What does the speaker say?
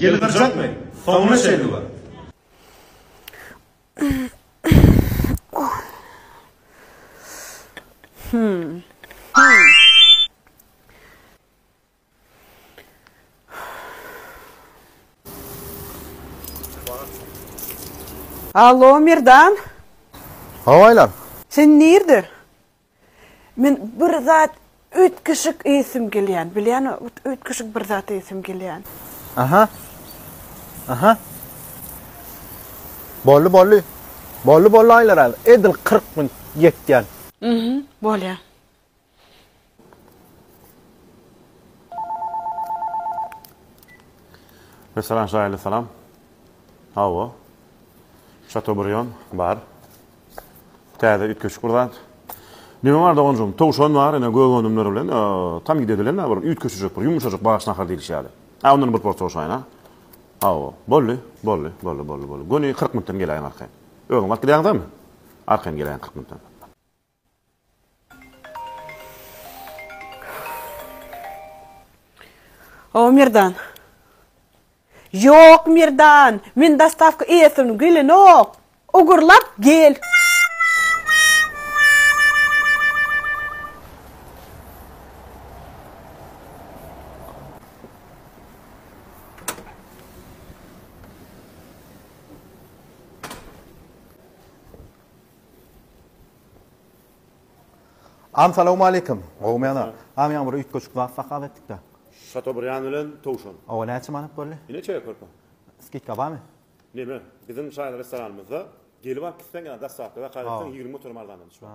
Ýylgyrjakmy? Soňuna çenli gör. Allo, Merdan. Hawa Aýlar. Sen nirde? Men bir zat üýtgeşik iýesim gelýän, bilýäňmi, üýtgeşik bir zat iýesim gelýän. Aha. Aha. Boldy, boldy. Boldy, boldy Aýlar aga. Edil 40 minut ýetýän. Mhm, bolýa. Restoran Şaýly salam. Hawa. Şatobrion bar. Täze üýtgeşik bir zat. Neme bar doganjygym? Towşan bar, ine gök önümler bilen tam gidedilen bir üýtgeşijek bir ýumşajyk baş nahar diýlişi ýaly. A ondan bir porsiýa goşaýyn a. Hawa, boldy, boldy, boldy, boldy, boldy. Göni 40 minutdan geläýiň arkaýyn. Özüň alyp gidäňizmi? Arkaýyn geläýiň 40 minutdan. O Merdan. Ýok Merdan, men dostawka eýesim gelenok. Ogurlap gel. Agam salowmaleýkim. Gowmy ýagdaý? Agam ýaňy bir üýtgeşik zat zakaz etdikdä. Şatobrian bilen towşan. Hawa näçe manat boldy? Ine çörek körpe. Skidka barmy? Neme, biziň Şaýly restoranymyzda gelip alyp gitseň ýa dostawka zakaz etseň 20 göterim arzandan düşýär.